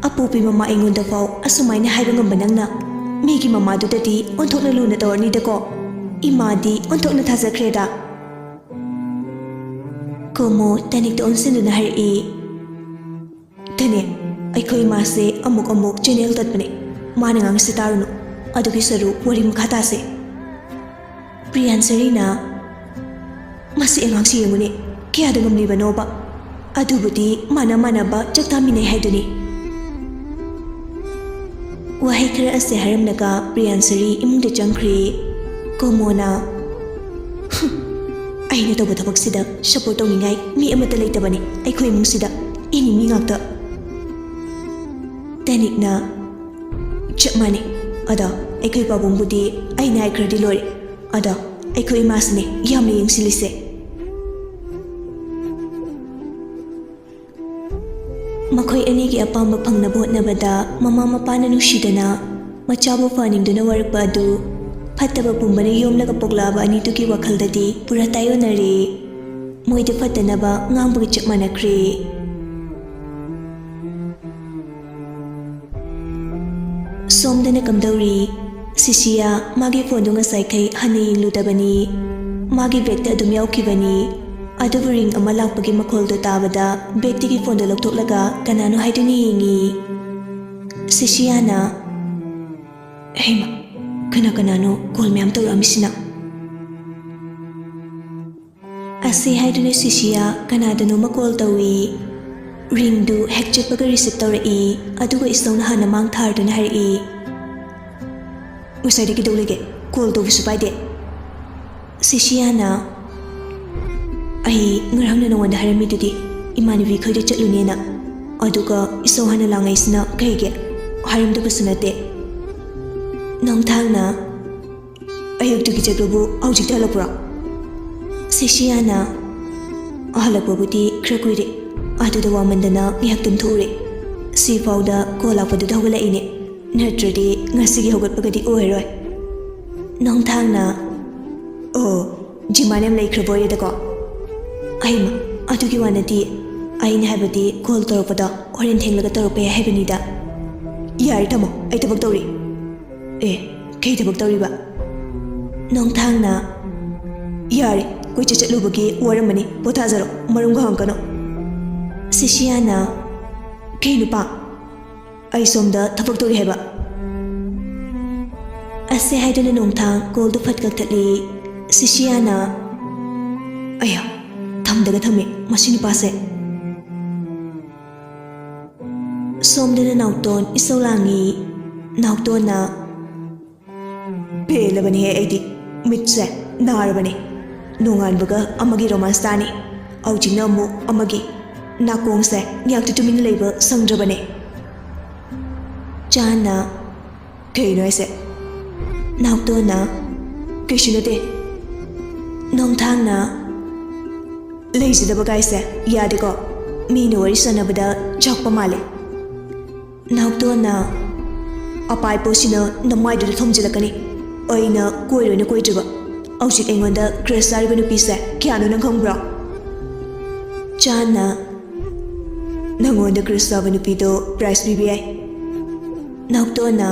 ꯑꯄꯣꯛꯄꯤ ꯃꯃꯥ ꯑꯩꯉꯣꯟꯗ ꯐꯥꯎ ꯑꯁꯨꯃꯥꯏꯅ ꯍꯥꯏꯕ ꯉꯝꯕ ꯅꯪꯅ ꯃꯤꯒꯤ ꯃꯃꯥꯗꯨꯗꯗꯤ ꯑꯣꯟꯊꯣꯛꯅ ꯂꯨꯅ ꯇꯧꯔꯅꯤꯗꯀꯣ꯫ ꯏꯃꯥꯗꯤ ꯑꯣꯟꯊꯣꯛꯅ ꯊꯥꯖꯈ꯭ꯔꯦꯗ꯫ ꯀꯣꯃꯣ ꯇꯅꯤꯛꯇ ꯑꯣꯟꯁꯤꯟꯗꯨꯅ ꯍꯥꯏꯔꯛꯏ꯫ ꯇꯅꯤꯛ, ꯑꯩꯈꯣꯏ ꯏꯃꯥꯁꯦ ꯑꯃꯨꯛ ꯑꯃꯨꯛ ꯆꯦꯅꯦꯜ ꯇꯠꯄꯅꯦ꯫ ꯃꯥꯅ ꯉꯥꯡꯉꯤꯁꯦ ꯇꯥꯔꯨꯅꯨ꯫ ꯑꯗꯨꯒꯤ ꯁꯔꯨꯛ ꯋꯥꯔꯤ ꯃꯈꯥ ꯇꯥꯁꯦ꯫ ꯄ꯭ꯔꯤꯌꯥꯟꯁꯔꯤꯅ, "ꯃꯁꯤ ꯑꯉꯥꯡꯁꯤ ꯌꯦꯡꯉꯨꯅꯦ, ꯀꯌꯥꯗ ꯉꯝꯂꯤꯕꯅꯣꯕ? ꯑꯗꯨꯕꯨꯗꯤ ꯃꯥꯅ ꯃꯥꯟꯅꯕ ꯆꯥꯛ ꯆꯥꯃꯤꯟꯅꯩ ꯍꯥꯏꯗꯨꯅꯤ꯫" ꯋꯥꯍꯩ ꯈꯔ ꯑꯁꯦ ꯍꯥꯏꯔꯝꯂꯒ ꯄ꯭ꯔꯤꯌꯥꯟꯁꯔꯤ ꯏꯃꯨꯡꯗ ꯆꯪꯈ꯭ꯔꯦ꯫ ꯀꯣꯃꯣꯅ, "ꯍꯨꯝ, ꯑꯩꯅ ꯇꯧꯕ ꯊꯕꯛꯁꯤꯗ ꯁꯞꯄꯣꯔꯠ ꯇꯧꯅꯤꯡꯉꯥꯏ ꯃꯤ ꯑꯃꯠꯇ ꯂꯩꯇꯕꯅꯤ ꯑꯩꯈꯣꯏ ꯏꯃꯨꯡꯁꯤꯗ꯫ ꯏꯅꯤ ꯃꯤ ꯉꯥꯛꯇ꯫" ꯇꯅꯤꯛꯅ, "ꯆꯞ ꯃꯥꯟꯅꯩ꯫ ꯑꯗꯣ ꯑꯩꯈꯣꯏ ꯄꯥꯕꯨꯡꯕꯨꯗꯤ ꯑꯩꯅ ꯍꯥꯏꯈ꯭ꯔꯗꯤ ꯂꯣꯏꯔꯦ꯫ ꯑꯗꯣ ꯑꯩꯈꯣꯏ ꯏꯃꯥꯁꯤꯅꯦ ꯌꯥꯝꯅ ꯌꯦꯡꯁꯤꯜꯂꯤꯁꯦ꯫" ꯃꯈꯣꯏ ꯑꯅꯤꯒꯤ ꯑꯄꯥꯝꯕ ꯐꯪꯅꯕ ꯍꯣꯠꯅꯕꯗ ꯃꯃꯥ ꯃꯄꯥꯅ ꯅꯨꯡꯁꯤꯗꯅ ꯃꯆꯥꯕꯨ ꯐꯍꯟꯅꯤꯡꯗꯨꯅ ꯋꯥꯔꯛꯄ ꯑꯗꯨ ꯐꯠꯇꯕ ꯄꯨꯝꯕꯅ ꯌꯣꯝꯂꯒ ꯄꯣꯛꯂꯛꯑꯕ ꯑꯅꯤꯗꯨꯒꯤ ꯋꯥꯈꯜꯗꯗꯤ ꯄꯨꯔꯥ ꯇꯥꯏꯑꯣꯟꯅꯔꯦ꯫ ꯃꯣꯏꯗ ꯐꯠꯇꯅꯕ ꯉꯥꯡꯕꯒ ꯆꯞ ꯃꯥꯟꯅꯈ꯭ꯔꯦ꯫ ꯁꯣꯝꯗꯅ ꯀꯝꯗꯧꯔꯤ? ꯁꯤꯁꯤꯌꯥ ꯃꯥꯒꯤ ꯐꯣꯟꯗꯨ ꯉꯁꯥꯏꯈꯩ ꯍꯟꯅ ꯌꯦꯡꯂꯨꯗꯕꯅꯤ꯫ ꯃꯥꯒꯤ ꯕꯦꯒꯇ ꯑꯗꯨꯝ ꯌꯥꯎꯈꯤꯕꯅꯤ꯫ ꯑꯗꯨꯕꯨ ꯔꯤꯡ ꯑꯃ ꯂꯥꯛꯄꯒꯤ ꯃꯈꯣꯜꯗꯨ ꯇꯥꯕꯗ ꯕꯦꯒꯇꯒꯤ ꯐꯣꯟꯗꯨ ꯂꯧꯊꯣꯛꯂꯒ ꯀꯅꯥꯅꯣ ꯍꯥꯏꯗꯨꯅ ꯌꯦꯡꯉꯤ꯫ ꯁꯤꯁꯤꯌꯥꯅ, "ꯍꯩꯃ, ꯀꯅꯥ ꯀꯅꯥꯅꯣ ꯀꯣꯜ ꯃꯌꯥꯝ ꯇꯧꯔꯛꯑꯝꯃꯤꯁꯤꯅ?" ꯑꯁꯤ ꯍꯥꯏꯗꯨꯅ ꯁꯤꯁꯤꯌꯥ ꯀꯅꯥꯗꯅꯣꯃ ꯀꯣꯜ ꯇꯧꯏ꯫ ꯔꯤꯡꯗꯨ ꯍꯦꯛ ꯆꯠꯄꯒ ꯔꯤꯁꯤꯞ ꯇꯧꯔꯛꯏ, ꯑꯗꯨꯒ ꯏꯁꯧꯅ ꯍꯥꯟꯅ ꯃꯥꯡ ꯊꯥꯔꯗꯨꯅ ꯍꯥꯏꯔꯛꯏ, "ꯉꯁꯥꯏꯗꯒꯤ ꯀꯩꯗꯧ ꯂꯩꯒꯦ? ꯀꯣꯜ ꯇꯧꯕꯁꯨ ꯄꯥꯏꯗꯦ꯫" ꯁꯤꯁꯤꯌꯥꯅ, "ꯑꯩ ꯉꯔꯥꯡꯅ ꯅꯉꯣꯟꯗ ꯍꯥꯏꯔꯝꯃꯤꯗꯨꯗꯤ ꯏꯃꯥꯟꯅꯕꯤ ꯈꯣꯏꯗ ꯆꯠꯂꯨꯅꯦꯅ꯫ ꯑꯗꯨꯒ ꯏꯁꯧ ꯍꯥꯟꯅ ꯂꯥꯡꯉꯛꯏꯁꯤꯅ ꯀꯩꯒꯤ? ꯍꯥꯏꯔꯝꯗꯕꯁꯨ ꯅꯠꯇꯦ꯫" ꯅꯣꯡꯊꯥꯡꯅ, "ꯑꯌꯨꯛꯇꯒꯤ ꯆꯠꯄꯕꯨ ꯍꯧꯖꯤꯛꯇ ꯍꯜꯂꯛꯄ꯭ꯔꯣ?" ꯁꯤꯁꯤꯌꯥꯅ, "ꯍꯜꯂꯛꯄꯕꯨꯗꯤ ꯈꯔ ꯀꯨꯏꯔꯦ꯫ ꯑꯗꯨꯗ ꯋꯥꯃꯟꯗꯅ ꯉꯥꯏꯍꯥꯛ ꯇꯨꯝꯊꯣꯛꯎꯔꯦ꯫ ꯁꯤꯐꯥꯎꯗ ꯀꯣꯜ ꯂꯥꯛꯄꯗꯨꯗ ꯍꯧꯒꯠꯂꯛꯏꯅꯦ꯫ ꯅꯠꯇ꯭ꯔꯗꯤ ꯉꯁꯤꯒꯤ ꯍꯧꯒꯠꯄꯒꯗꯤ ꯑꯣꯏꯔꯣꯏ꯫" ꯅꯣꯡꯊꯥꯡꯅ, "ꯑꯣ, ꯖꯤꯃꯥꯟ ꯌꯥꯝ ꯂꯩꯈ꯭ꯔꯕ ꯑꯣꯏꯔꯦꯗꯀꯣ?" "ꯑꯩꯃ, ꯑꯗꯨꯒꯤ ꯋꯥ ꯅꯠꯇꯦ꯫ ꯑꯩꯅ ꯍꯥꯏꯕꯗꯤ ꯀꯣꯜ ꯇꯧꯔꯛꯄꯗꯣ ꯍꯣꯔꯦꯟ ꯊꯦꯡꯂꯒ ꯇꯧꯔꯛꯄ ꯌꯥꯏ ꯍꯥꯏꯕꯅꯤꯗ꯫" "ꯌꯥꯔꯦ, ꯊꯝꯃꯣ, ꯑꯩ ꯊꯕꯛ ꯇꯧꯔꯤ꯫" ꯑꯦ, ꯀꯩ ꯊꯕꯛ ꯇꯧꯔꯤꯕ? ꯅꯣꯡꯊꯥꯡꯅ, "ꯌꯥꯔꯦ, ꯀꯣꯏꯆꯠ ꯆꯠꯂꯨꯕꯒꯤ ꯋꯥꯔꯝꯃꯅꯤ, ꯄꯣꯊꯥꯖꯔꯣ, ꯃꯔꯝꯒ ꯍꯪꯉꯛꯀꯅꯨ꯫" ꯁꯤꯁꯤꯌꯥꯅ, "ꯀꯩ ꯅꯨꯄꯥ? ꯑꯩ ꯁꯣꯝꯗ ꯊꯕꯛ ꯇꯧꯔꯤ ꯍꯥꯏꯕ꯫" ꯑꯁꯦ ꯍꯥꯏꯗꯨꯅ ꯅꯣꯡꯊꯥꯡ ꯀꯣꯜꯗꯨ ꯐꯠ ꯀꯛꯊꯠꯂꯤ꯫ ꯁꯤꯁꯤꯌꯥꯅ, "ꯑꯌꯥ, ꯊꯝꯗꯒ ꯊꯝꯃꯤ ꯃꯁꯤ ꯅꯨꯄꯥꯁꯦ꯫" ꯁꯣꯝꯗꯅ ꯅꯥꯎꯇꯣꯟ ꯏꯁꯧ ꯂꯥꯡꯉꯤ꯫ ꯅꯥꯎꯇꯣꯟꯅ, "ꯄꯦꯜꯂꯕꯅꯤꯍꯦ ꯑꯩꯗꯤ꯫ ꯃꯤꯠꯁꯦ ꯅꯥꯔꯕꯅꯤ꯫ ꯅꯣꯡꯉꯥꯟꯕꯒ ꯑꯃꯒꯤ ꯔꯣꯃꯥꯟꯁ ꯇꯥꯅꯤ, ꯍꯧꯖꯤꯛꯅ ꯑꯃꯨꯛ ꯑꯃꯒꯤ꯫ ꯅꯥꯀꯣꯡꯁꯦ ꯉꯥꯛꯇ ꯇꯨꯃꯤꯟꯅ ꯂꯩꯕ ꯁꯪꯗ꯭ꯔꯕꯅꯤ꯫" ꯆꯥꯟꯅ, "ꯀꯩꯅꯣ ꯍꯥꯏꯁꯦ?" ꯅꯥꯎꯇꯣꯟꯅ, "ꯀꯩꯁꯨ ꯅꯠꯇꯦ꯫" ꯅꯣꯡꯊꯥꯡꯅ, "ꯂꯩꯖꯗꯕ ꯀꯥꯏꯁꯦ ꯌꯥꯗꯦꯀꯣ꯫ ꯃꯤꯅ ꯋꯥꯔꯤ ꯁꯥꯟꯅꯕꯗ ꯆꯥꯛꯄ ꯃꯥꯜꯂꯦ꯫" ꯅꯥꯎꯇꯣꯟꯅ, "ꯑꯄꯥꯏ ꯄꯣꯠꯁꯤꯅ ꯅꯃꯥꯏꯗꯨꯗ ꯊꯣꯝꯖꯤꯜꯂꯛꯀꯅꯤ꯫ ꯑꯩꯅ ꯀꯣꯏꯔꯣꯏꯅ ꯀꯣꯏꯗ꯭ꯔꯤꯕ, ꯍꯧꯖꯤꯛ ꯑꯩꯉꯣꯟꯗ ꯀ꯭ꯔꯁ ꯆꯥꯔꯤꯕ ꯅꯨꯄꯤꯁꯦ ꯀꯌꯥꯅꯣ ꯅꯪ ꯈꯪꯕ꯭ꯔꯣ?" ꯆꯥꯟꯅ, "ꯅꯪꯉꯣꯟꯗ ꯀ꯭ꯔꯁ ꯆꯥꯕ ꯅꯨꯄꯤꯗꯣ ꯄ꯭ꯔꯥꯏꯖ ꯄꯤꯕ ꯌꯥꯏ꯫" ꯅꯥꯎꯇꯣꯟꯅ,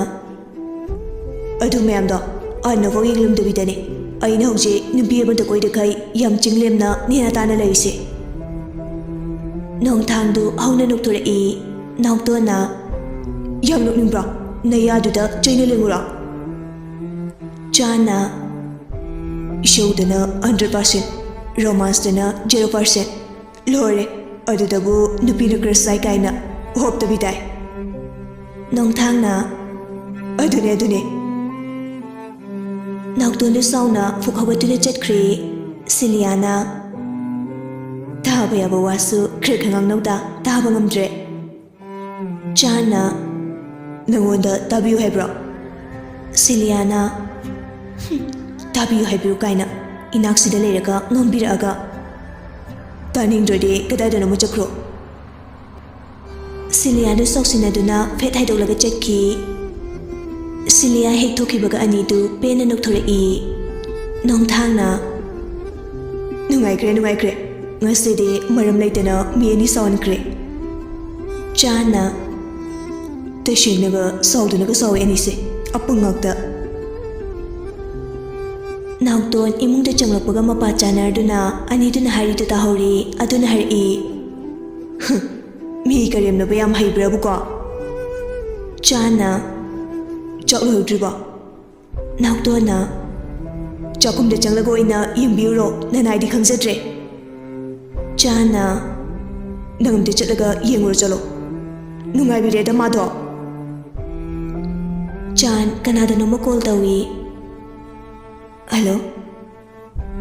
"ꯑꯗꯨ ꯃꯌꯥꯝꯗꯣ ꯑꯟꯅꯐꯥꯎ ꯌꯦꯡꯂꯝꯗꯕꯤꯗꯅꯦ ꯑꯩꯅ ꯍꯧꯖꯤꯛ ꯅꯨꯄꯤ ꯑꯃꯗ ꯀꯣꯏꯗꯈꯩ ꯌꯥꯝ ꯆꯤꯡꯂꯦꯝꯅ ꯅꯦꯅꯥ ꯇꯥꯅ ꯂꯩꯔꯤꯁꯦ꯫" ꯅꯣꯡꯊꯥꯡꯗꯨ ꯍꯧꯅ ꯅꯣꯛꯊꯣꯔꯛꯏ꯫ ꯅꯥꯎꯇꯣꯟꯅ, "ꯌꯥꯝ ꯅꯣꯛꯅꯤꯡꯕ꯭ꯔꯣ? ꯅꯌꯥꯗꯨꯗ ꯆꯩꯅ ꯂꯦꯡꯉꯨꯔꯣ?" ꯆꯥꯟꯅ, "ꯏꯁꯧꯗꯅ ꯍꯟꯗ꯭ꯔꯦꯠ ꯄꯥꯔꯁꯦꯟ, ꯔꯣꯃꯥꯟꯁꯇꯅ ꯖꯦꯔꯣ ꯄꯥꯔꯁꯦꯟ꯫ ꯂꯣꯏꯔꯦ, ꯑꯗꯨꯗꯕꯨ ꯅꯨꯄꯤꯅ ꯀ꯭ꯔꯁ ꯆꯥꯏ ꯀꯥꯏꯅ ꯍꯣꯞꯇꯕꯤ ꯇꯥꯏ꯫" ꯅꯣꯡꯊꯥꯡꯅ, "ꯑꯗꯨꯅꯦ, ꯑꯗꯨꯅꯦ꯫" ꯅꯥꯎꯇꯣꯟꯗꯨ ꯁꯥꯎꯅ ꯐꯨꯛ ꯍꯧꯒꯠꯇꯨꯅ ꯆꯠꯈ꯭ꯔꯦ꯫ ꯁꯤꯂꯤꯌꯥꯅ, "ꯇꯥꯕ ꯌꯥꯕ ꯋꯥꯁꯨ ꯈꯔ ꯈꯔ ꯉꯥꯡꯅꯧꯗ, ꯇꯥꯕ ꯉꯝꯗ꯭ꯔꯦ꯫" ꯆꯥꯟꯅ, "ꯅꯪꯉꯣꯟꯗ ꯇꯥꯕꯤꯌꯨ ꯍꯥꯏꯕ꯭ꯔꯣ?" ꯁꯤꯂꯤꯌꯥꯅ, "ꯍꯨꯝ, ꯇꯥꯕꯤꯌꯨ ꯍꯥꯏꯕꯤꯌꯨ ꯀꯥꯏꯅ, ꯏꯅꯥꯛꯁꯤꯗ ꯂꯩꯔꯒ ꯉꯥꯡꯕꯤꯔꯛꯑꯒ꯫ ꯇꯥꯅꯤꯡꯗ꯭ꯔꯗꯤ ꯀꯗꯥꯏꯗꯅꯣꯃ ꯆꯠꯈ꯭ꯔꯣ꯫" ꯁꯤꯂꯤꯌꯥꯗꯨ ꯆꯥꯎꯁꯤꯟꯅꯗꯨꯅ ꯐꯦꯠ ꯍꯥꯏꯗꯣꯛꯂꯒ ꯆꯠꯈꯤ꯫ ꯁꯤꯂꯤꯌꯥ ꯍꯦꯛ ꯊꯣꯛꯈꯤꯕꯒ ꯑꯅꯤꯗꯨ ꯄꯦꯟꯅ ꯅꯣꯛꯊꯣꯔꯛꯏ꯫ ꯅꯣꯡꯊꯥꯡꯅ, "ꯅꯨꯡꯉꯥꯏꯈ꯭ꯔꯦ, ꯅꯨꯡꯉꯥꯏꯈ꯭ꯔꯦ꯫ ꯉꯁꯤꯗꯤ ꯃꯔꯝ ꯂꯩꯇꯅ ꯃꯤ ꯑꯅꯤ ꯁꯥꯎꯍꯟꯈ꯭ꯔꯦ꯫" ꯆꯥꯟꯅ, "ꯇꯁꯦꯡꯅꯒ ꯁꯥꯎꯗꯨꯅꯒ ꯁꯥꯎꯋꯦ ꯑꯅꯤꯁꯦ꯫ ꯑꯄꯪ ꯉꯥꯛꯇ꯫ ꯅꯥꯎꯇꯣꯟ ꯏꯃꯨꯡꯗ ꯆꯪꯂꯛꯄꯒ ꯃꯄꯥ ꯆꯥꯅꯔꯗꯨꯅ ꯑꯅꯤꯗꯨꯅ ꯍꯥꯏꯔꯤꯗꯨ ꯇꯥꯍꯧꯔꯤ꯫ ꯑꯗꯨꯅ ꯍꯥꯏꯔꯛꯏ, "ꯍꯨꯝ, ꯃꯤ ꯀꯔꯦꯝꯅꯕ ꯌꯥꯝ ꯍꯩꯕ꯭ꯔꯥꯕꯨꯀꯣ?" ꯆꯥꯅ, "ꯆꯥꯛ ꯂꯣꯏꯍꯧꯗ꯭ꯔꯤꯕꯣ?" ꯅꯥꯎꯇꯣꯟꯅ, "ꯆꯥꯛꯈꯨꯝꯗ ꯆꯪꯂꯒ ꯑꯣꯏꯅ ꯌꯦꯡꯕꯤꯔꯨꯔꯣ, ꯅꯅꯥꯏꯗꯤ ꯈꯪꯖꯗ꯭ꯔꯦ꯫" ꯆꯥꯅ, "ꯅꯪ ꯑꯝꯇ ꯆꯠꯂꯒ ꯌꯦꯡꯉꯨꯔꯣ ꯆꯠꯂꯣ, ꯅꯨꯡꯉꯥꯏꯕꯤꯔꯦꯗ ꯃꯥꯗꯣ꯫" ꯆꯥꯟ ꯀꯅꯥꯗꯅꯣꯃ ꯀꯣꯜ ꯇꯧꯏ꯫ "ꯍꯜꯂꯣ?"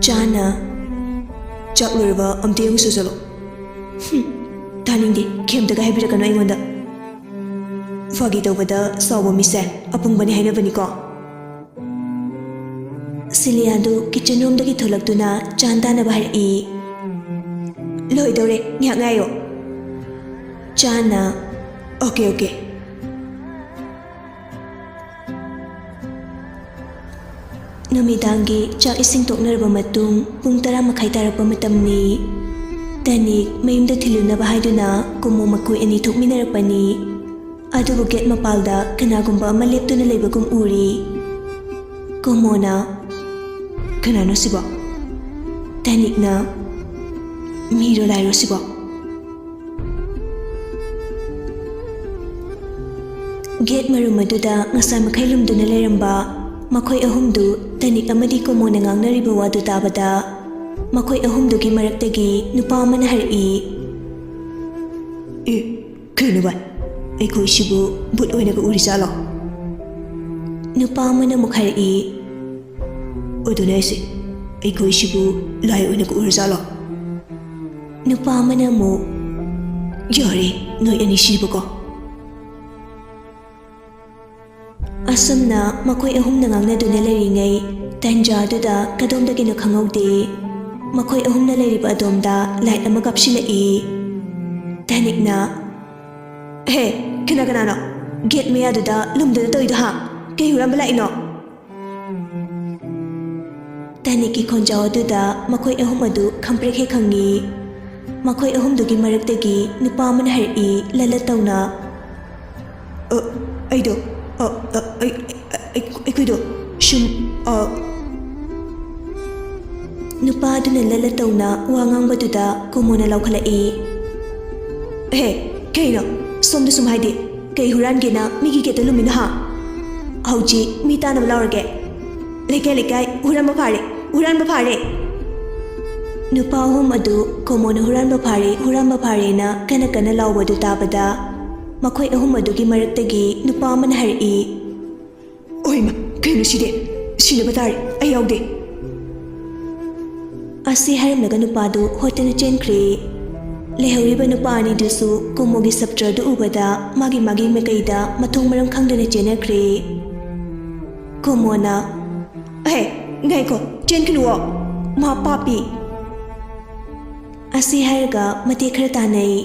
ꯆꯥꯅ, "ꯆꯥꯛ ꯂꯣꯏꯔꯕ ꯑꯝꯇ ꯌꯦꯡꯉꯨꯁꯣ ꯆꯠꯂꯣ꯫" "ꯍꯨꯝ, ꯇꯥꯅꯤꯡꯗꯦ, ꯀꯩꯝꯇꯒ ꯍꯥꯏꯕꯤꯔꯛꯀꯅꯨ ꯑꯩꯉꯣꯟꯗ꯫ ꯐꯥꯒꯤ ꯇꯧꯕꯗ ꯁꯥꯎꯕ ꯃꯤꯁꯦ ꯑꯄꯪꯕꯅꯤ ꯍꯥꯏꯅꯕꯅꯤꯀꯣ꯫" ꯁꯤꯂꯤꯌꯥꯗꯨ ꯀꯤꯆꯟ ꯔꯣꯝꯗꯒꯤ ꯊꯣꯛꯂꯛꯇꯨꯅ ꯆꯥꯟ ꯇꯥꯅꯕ ꯍꯥꯏꯔꯛꯏ꯫ "ꯂꯣꯏꯗꯧꯔꯦ, ꯉꯥꯏꯍꯥꯛ ꯉꯥꯏꯌꯣ꯫" ꯆꯥꯅ, "ꯑꯣꯀꯦ, ꯑꯣꯀꯦ꯫" ꯅꯨꯃꯤꯗꯥꯡꯒꯤ ꯆꯥꯛ ꯏꯁꯤꯡ ꯇꯣꯛꯅꯔꯕ ꯃꯇꯨꯡ ꯄꯨꯡ ꯇꯔꯥ ꯃꯈꯥꯏ ꯇꯥꯔꯛꯄ ꯃꯇꯝꯅꯤ꯫ ꯇꯅꯤꯛ ꯃꯌꯨꯝꯗ ꯊꯤꯜꯂꯨꯅꯕ ꯍꯥꯏꯗꯨꯅ ꯀꯨꯃꯣ ꯃꯈꯣꯏ ꯑꯅꯤ ꯊꯣꯛꯃꯤꯟꯅꯔꯛꯄꯅꯤ꯫ ꯑꯗꯨꯕꯨ ꯒꯦꯠ ꯃꯄꯥꯜꯗ ꯀꯅꯥꯒꯨꯝꯕ ꯑꯃ ꯂꯦꯞꯇꯨꯅ ꯂꯩꯕꯒꯨꯝ ꯎꯔꯤ꯫ ꯀꯨꯃꯣꯅ, "ꯀꯅꯥꯅꯣ ꯁꯤꯕꯣ?" ꯇꯅꯤꯛꯅ, "ꯃꯤꯔꯣ ꯂꯥꯏꯔꯣ ꯁꯤꯕꯣ?" ꯒꯦꯠ ꯃꯔꯨꯝ ꯑꯗꯨꯗ ꯉꯁꯥꯏ ꯃꯈꯩ ꯂꯨꯝꯗꯨꯅ ꯂꯩꯔꯝꯕ ꯃꯈꯣꯏ ꯑꯍꯨꯝꯗꯨ ꯇꯅꯤꯛ ꯑꯃꯗꯤ ꯀꯣꯃꯣꯅ ꯉꯥꯡꯅꯔꯤꯕ ꯋꯥꯗꯨ ꯇꯥꯕꯗ, ꯃꯈꯣꯏ ꯑꯍꯨꯝꯗꯨꯒꯤ ꯃꯔꯛꯇꯒꯤ ꯅꯨꯄꯥ ꯑꯃꯅ ꯍꯥꯏꯔꯛꯏ, "ꯑꯦ, ꯀꯩꯅꯣ ꯚꯥꯏ? ꯑꯩꯈꯣꯏꯁꯤꯕꯨ ꯚꯨꯠ ꯑꯣꯏꯅꯒ ꯎꯔꯤꯖꯥꯠꯂꯣ?" ꯅꯨꯄꯥ ꯑꯃꯅ ꯑꯃꯨꯛ ꯍꯥꯏꯔꯛꯏ, "ꯑꯗꯨꯅꯦ ꯍꯥꯏꯁꯦ, ꯑꯩꯈꯣꯏꯁꯤꯕꯨ ꯂꯥꯏ ꯑꯣꯏꯅꯒ ꯎꯔꯖꯥꯠꯂꯣ?" ꯅꯨꯄꯥ ꯑꯃꯅ ꯑꯃꯨꯛ, "ꯌꯥꯔꯦ, ꯅꯣꯏ ꯑꯅꯤ ꯁꯤꯕꯀꯣ꯫" ꯑꯁꯨꯝꯅ ꯃꯈꯣꯏ ꯑꯍꯨꯝꯅ ꯉꯥꯡꯅꯗꯨꯅ ꯂꯩꯔꯤꯉꯩ ꯇꯟꯖꯥꯗꯨꯗ ꯀꯗꯣꯝꯗꯒꯤꯅꯣ ꯈꯪꯍꯧꯗꯦ, ꯃꯈꯣꯏ ꯑꯍꯨꯝꯅ ꯂꯩꯔꯤꯕ ꯑꯗꯣꯝꯗ ꯂꯥꯏꯠ ꯑꯃ ꯀꯥꯞꯁꯤꯜꯂꯛꯏ꯫ ꯇꯅꯤꯛꯅ, "ꯍꯦ, ꯀꯅꯥ ꯀꯅꯥꯅꯣ ꯒꯦꯠ ꯃꯌꯥꯗꯨꯗ ꯂꯨꯝꯗꯅ ꯇꯧꯔꯤꯗꯣ ꯍꯥ? ꯀꯩ ꯍꯨꯔꯥꯟꯕ ꯂꯥꯛꯏꯅꯣ?" ꯇꯅꯤꯛꯀꯤ ꯈꯣꯟꯖꯥꯎ ꯑꯗꯨꯗ ꯃꯈꯣꯏ ꯑꯍꯨꯝ ꯑꯗꯨ ꯈꯪꯄ꯭ꯔꯦꯛ ꯍꯦꯛ ꯈꯪꯉꯤ꯫ ꯃꯈꯣꯏ ꯑꯍꯨꯝꯗꯨꯒꯤ ꯃꯔꯛꯇꯒꯤ ꯅꯨꯄꯥ ꯑꯃꯅ ꯍꯥꯏꯔꯛꯏ ꯂꯜꯂꯠ ꯇꯧꯅ, "ꯑ, ꯑꯩꯗꯣ, ꯑ, ꯑ, ꯑꯩ, ꯑ, ꯅꯨꯄꯥꯗꯨꯅ ꯂꯠꯂ ꯇꯧꯅ ꯋꯥ ꯉꯥꯡꯕꯗꯨꯗ ꯀꯣꯃꯣꯅ ꯂꯥꯎꯈꯠꯂꯛꯏ꯫ "ꯍꯦ, ꯀꯩꯅꯣ? ꯁꯣꯝꯗ ꯁꯨꯝ ꯍꯥꯏꯗꯤ꯫ ꯀꯩ ꯍꯨꯔꯥꯟꯒꯦꯅ ꯃꯤꯒꯤ ꯒꯦꯠꯇ ꯂꯨꯝꯃꯤꯅꯣ, ꯍꯥ? ꯍꯧꯖꯤꯛ ꯃꯤ ꯇꯥꯅꯕ ꯂꯥꯎꯔꯒꯦ꯫ ꯂꯩꯀꯥꯏ ꯂꯩꯀꯥꯏ ꯍꯨꯔꯥꯟꯕ ꯐꯥꯔꯦ, ꯍꯨꯔꯥꯟꯕ ꯐꯥꯔꯦ!" ꯅꯨꯄꯥ ꯑꯍꯨꯝ ꯑꯗꯨ ꯀꯣꯃꯣꯅ "ꯍꯨꯔꯥꯟꯕ ꯐꯥꯔꯦ, ꯍꯨꯔꯥꯟꯕ ꯐꯥꯔꯦꯅ" ꯀꯟꯅ ꯀꯟꯅ ꯂꯥꯎꯕꯗꯨ ꯇꯥꯕꯗ, ꯃꯈꯣꯏ ꯑꯍꯨꯝ ꯑꯗꯨꯒꯤ ꯃꯔꯛꯇꯒꯤ ꯅꯨꯄꯥ ꯑꯃꯅ ꯍꯥꯏꯔꯛꯏ꯫ "ꯑꯣꯏꯃ, ꯀꯩꯅꯣ ꯁꯤꯗꯤ? ꯁꯤꯟꯅꯕ ꯇꯥꯔꯦ, ꯑꯩ ꯌꯥꯎꯗꯦ!" ꯑꯁꯤ ꯍꯥꯏꯔꯝꯂꯒ ꯅꯨꯄꯥꯗꯨ ꯍꯣꯠꯇꯅ ꯆꯦꯟꯈ꯭ꯔꯦ꯫ ꯂꯩꯍꯧꯔꯤꯕ ꯅꯨꯄꯥ ꯑꯅꯤꯗꯨꯁꯨ ꯀꯣꯃꯣꯒꯤ ꯁꯞꯇ꯭ꯔꯗꯨ ꯎꯕꯗ ꯃꯥꯒꯤ ꯃꯥꯒꯤ ꯃꯥꯏꯀꯩꯗ ꯃꯊꯣꯡ ꯃꯔꯝ ꯈꯪꯗꯅ ꯆꯦꯟꯅꯈ꯭ꯔꯦ꯫ ꯀꯣꯃꯣꯅ, "ꯑꯍꯦ, ꯉꯥꯏꯈꯣ, ꯆꯦꯟꯈꯤꯅꯨꯋꯣ, ꯃꯥ ꯄꯥꯄꯤ!" ꯑꯁꯤ ꯍꯥꯏꯔꯒ ꯃꯇꯦꯛ ꯈꯔ ꯇꯥꯟꯅꯩ꯫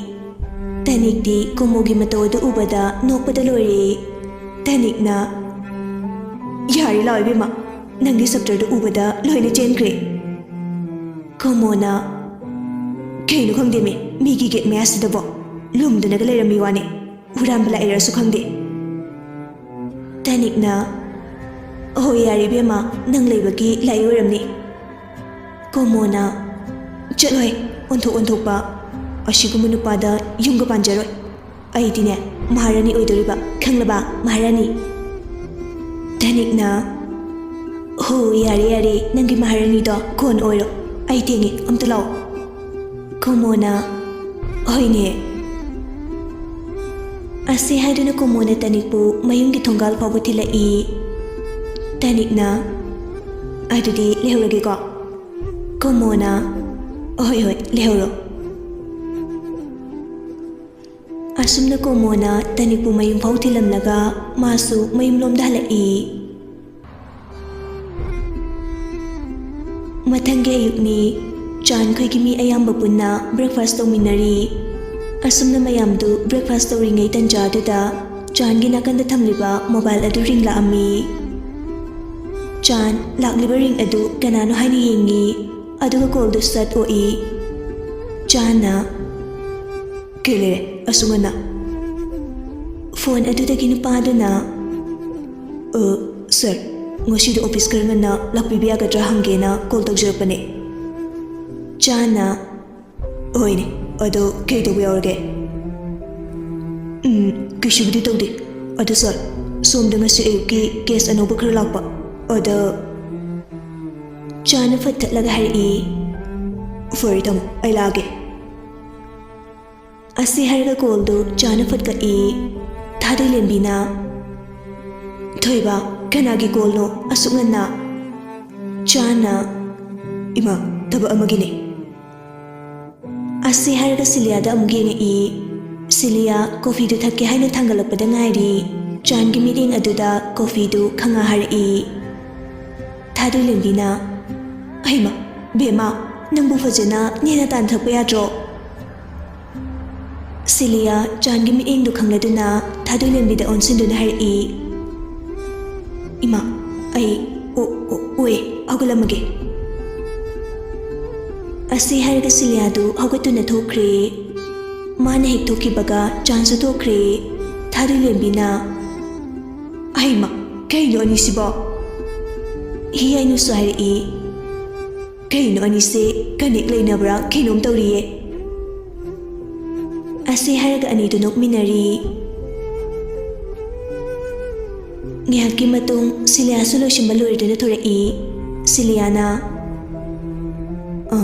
ꯇꯅꯤꯛꯇꯤ ꯀꯣꯃꯣꯒꯤ ꯃꯇꯧ ꯑꯗꯨ ꯎꯕꯗ ꯅꯣꯛꯄꯗ ꯂꯣꯏꯔꯦ꯫ ꯇꯅꯤꯛꯅ, "ꯌꯥꯔꯦ ꯂꯥꯛꯑꯣ ꯏꯕꯦꯝꯃ, ꯅꯪꯒꯤ ꯁꯞꯇ꯭ꯔꯗꯨ ꯎꯕꯗ ꯂꯣꯏꯅ ꯆꯦꯟꯈ꯭ꯔꯦ!" ꯀꯣꯃꯣꯅ, "ꯀꯩꯅꯣ ꯈꯪꯗꯦꯃꯤ, ꯃꯤꯒꯤ ꯒꯦꯠ ꯃꯌꯥꯁꯤꯗꯕꯣ ꯂꯨꯝꯗꯅꯒ ꯂꯩꯔꯝꯃꯤ ꯋꯥꯅꯦ꯫ ꯍꯨꯔꯥꯟꯕ ꯂꯥꯛꯏꯔꯁꯨ ꯈꯪꯗꯦ!" ꯇꯅꯤꯛꯅ, "ꯍꯣꯏ, ꯌꯥꯔꯦ ꯏꯕꯦꯝꯃ, ꯅꯪ ꯂꯩꯕꯒꯤ ꯂꯥꯛꯏ ꯑꯣꯏꯔꯝꯅꯤ!" ꯀꯣꯃꯣꯅ, "ꯆꯠꯂꯣꯍꯦ, ꯑꯣꯟꯊꯣꯛ ꯑꯣꯟꯊꯣꯛꯄ꯫ ꯑꯁꯤꯒꯨꯝꯕ ꯅꯨꯄꯥꯗ ꯌꯨꯝꯒ ꯄꯥꯟꯖꯔꯣꯏ꯫ ꯑꯩꯗꯤꯅꯦ, ꯃꯍꯥꯔꯥꯅꯤ ꯑꯣꯏꯗꯣꯔꯤꯕ, ꯈꯪꯂꯕ, ꯃꯍꯥꯔꯥꯅꯤ!" ꯇꯅꯤꯛꯅ, "ꯍꯣ, ꯌꯥꯔꯦ, ꯌꯥꯔꯦ, ꯅꯪꯒꯤ ꯃꯍꯥꯔꯥꯅꯤꯗꯣ ꯀꯣꯟ ꯑꯣꯏꯔꯣ꯫ ꯑꯩ ꯊꯦꯡꯉꯦ, ꯑꯝꯇ ꯂꯥꯛꯑꯣ!" ꯀꯣꯃꯣꯅ, "ꯍꯣꯏꯅꯦ!" ꯑꯁꯤ ꯍꯥꯏꯗꯨꯅ ꯀꯣꯃꯣꯅ ꯇꯅꯤꯛꯄꯨ ꯃꯌꯨꯝꯒꯤ ꯊꯣꯡꯒꯥꯜ ꯐꯥꯎꯕ ꯊꯤꯜꯂꯛꯏ꯫ ꯇꯅꯤꯛꯅ, "ꯑꯗꯨꯗꯤ ꯂꯩꯍꯧꯔꯒꯦꯀꯣ?" ꯀꯣꯃꯣꯅ, "ꯍꯣꯏ, ꯍꯣꯏ, ꯂꯩꯍꯧꯔꯣ!" ꯑꯁꯨꯝꯅ ꯀꯣꯃꯣꯅ ꯇꯅꯤꯛꯄꯨ ꯃꯌꯨꯝ ꯐꯥꯎ ꯊꯤꯜꯂꯝꯂꯒ ꯃꯥꯁꯨ ꯃꯌꯨꯝꯂꯣꯝꯗ ꯍꯜꯂꯛꯏ꯫ ꯃꯊꯪꯒꯤ ꯑꯌꯨꯛꯅꯤ꯫ ꯆꯥꯟꯈꯣꯏꯒꯤ ꯃꯤ ꯑꯌꯥꯝꯕ ꯄꯨꯟꯅ breakfast ꯇꯧꯃꯤꯟꯅꯔꯤ꯫ ꯑꯁꯨꯝꯅ ꯃꯌꯥꯝꯗꯨ breakfast ꯇꯧꯔꯤꯉꯩ ꯇꯟꯖꯥꯗꯨꯗ ꯆꯥꯟꯒꯤ ꯅꯥꯀꯟꯗ ꯊꯝꯂꯤꯕ mobile ꯑꯗꯨ ꯔꯤꯡ ꯂꯥꯛꯑꯝꯃꯤ꯫ ꯆꯥꯟ ꯂꯥꯛꯂꯤꯕ ꯔꯤꯡ ꯑꯗꯨ ꯀꯅꯥꯅꯣ ꯍꯥꯏꯅ ꯌꯦꯡꯉꯤ, ꯑꯗꯨꯒ call ꯗꯨ ꯁꯠ ꯑꯣꯛꯏ꯫ ꯆꯥꯟꯅ, "ꯀꯩ ꯂꯩꯔꯦ ꯑꯁꯨꯛ ꯉꯟꯅ?" Phone ꯑꯗꯨꯗꯒꯤ ꯅꯨꯄꯥꯗꯨꯅ, "ꯑ, sir, ꯉꯁꯤꯗꯣ ꯑꯣꯐꯤꯁ ꯈꯔ ꯉꯟꯅ ꯂꯥꯛꯄꯤꯕ ꯌꯥꯒꯗ꯭ꯔꯥ ꯍꯪꯒꯦꯅ ꯀꯣꯜ ꯇꯧꯖꯔꯛꯄꯅꯦ꯫ ꯆꯥꯟꯅ, "ꯍꯣꯏꯅꯦ, ꯑꯗꯣ ꯀꯩ ꯇꯧꯕ ꯌꯥꯎꯔꯒꯦ?" "ꯎꯝ, ꯀꯩꯁꯨꯕꯨꯗꯤ ꯇꯧꯗꯦ꯫ ꯑꯗꯣ ꯁꯥꯔ, ꯁꯣꯝꯗ ꯉꯁꯤ ꯑꯌꯨꯛꯀꯤ ꯀꯦꯁ ꯑꯅꯧꯕ ꯈꯔ ꯂꯥꯛꯄ꯫ ꯑꯗ..." ꯆꯥꯟꯅ ꯐꯠ ꯊꯠꯂꯒ ꯍꯥꯏꯔꯛꯏ, "ꯐꯔꯦ, ꯊꯝꯃꯣ, ꯑꯩ ꯂꯥꯛꯑꯒꯦ"꯫ ꯑꯁꯤ ꯍꯥꯏꯔꯒ ꯀꯣꯜꯗꯨ ꯆꯥꯟꯅ ꯐꯠ ꯀꯛꯏ꯫ ꯊꯥꯗꯣꯏꯂꯦꯝꯕꯤꯅ, "ꯊꯣꯏꯕ, ꯀꯅꯥꯒꯤ ꯀꯣꯜꯅꯣ ꯑꯁꯨꯛ ꯉꯟꯅ?" ꯆꯥꯟꯅ, "ꯏꯃꯥ, ꯊꯕꯛ ꯑꯃꯒꯤꯅꯦ"꯫ ꯑꯁꯤ ꯍꯥꯏꯔꯒ ꯁꯤꯂꯤꯌꯥꯗ ꯑꯃꯨꯛ ꯌꯦꯡꯉꯛꯏ꯫ ꯁꯤꯂꯤꯌꯥ ꯀꯣꯐꯤꯗꯨ ꯊꯛꯀꯦ ꯍꯥꯏꯅ ꯊꯥꯡꯒꯠꯂꯛꯄꯗ ꯉꯥꯏꯔꯤ꯫ ꯆꯥꯟꯒꯤ ꯃꯤꯠꯌꯦꯡ ꯑꯗꯨꯗ ꯀꯣꯐꯤꯗꯨ ꯈꯪꯉꯥ ꯍꯥꯏꯔꯛꯏ꯫ ꯊꯥꯗꯣꯏꯂꯦꯝꯕꯤꯅ, "ꯑꯩꯃ, ꯕꯦꯝꯃ, ꯅꯪꯕꯨ ꯐꯖꯅ ꯅꯦꯅ ꯇꯥꯟ ꯊꯛꯄ ꯌꯥꯗ꯭ꯔꯣ?" ꯁꯤꯂꯤꯌꯥ ꯆꯥꯟꯒꯤ ꯃꯤꯠꯌꯦꯡꯗꯨ ꯈꯪꯂꯗꯨꯅ ꯊꯥꯗꯣꯏꯂꯦꯝꯕꯤꯗ ꯑꯣꯟꯁꯤꯟꯗꯨꯅ ꯍꯥꯏꯔꯛꯏ, "ꯏꯃꯥ, ꯑꯩ ꯑꯣ-, ꯑꯣ-, ꯑꯣꯏ, ꯍꯧꯒꯠꯂꯝꯃꯒꯦ"꯫ ꯑꯁꯤ ꯍꯥꯏꯔꯒ ꯁꯤꯂꯤꯌꯥꯗꯨ ꯍꯧꯒꯠꯇꯨꯅ ꯊꯣꯛꯈ꯭ꯔꯦ꯫ ꯃꯥꯅ ꯍꯦꯛ ꯊꯣꯛꯈꯤꯕꯒ ꯆꯥꯟꯁꯨ ꯊꯣꯛꯈ꯭ꯔꯦ꯫ ꯊꯥꯗꯣꯏꯂꯦꯝꯕꯤꯅ, "ꯑꯩꯃ, ꯀꯩꯅꯣ ꯑꯅꯤꯁꯤꯕꯣ?" ꯍꯤ ꯍꯥꯏꯅꯨꯁꯨ ꯍꯥꯏꯔꯛꯏ꯫ "ꯀꯩꯅꯣ ꯑꯅꯤꯁꯦ ꯀꯅꯦꯛ ꯂꯩꯅꯕ꯭ꯔꯥ ꯀꯩꯅꯣꯝ ꯇꯧꯔꯤꯌꯦ"꯫ ꯑꯁꯤ ꯍꯥꯏꯔꯒ ꯑꯅꯤꯗꯨ ꯅꯣꯛꯃꯤꯟꯅꯔꯤ꯫ ꯉꯥꯏꯍꯥꯛꯀꯤ ꯃꯇꯨꯡ ꯁꯤꯂꯤꯌꯥꯁꯨ ꯂꯣꯏꯁꯤꯟꯕ ꯂꯣꯏꯔꯗꯨꯅ ꯊꯣꯔꯛꯏ꯫ ꯁꯤꯂꯤꯌꯥꯅ, "ꯑ,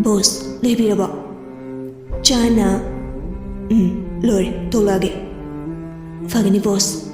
ꯕꯣꯁ, ꯂꯣꯏꯕꯤꯔꯕꯣ?" ꯆꯥꯅ, "ꯎꯝ, ꯂꯣꯏꯔꯦ, ꯊꯣꯛꯂꯛꯑꯒꯦ"꯫ "ꯐꯒꯅꯤ ꯕꯣꯁ,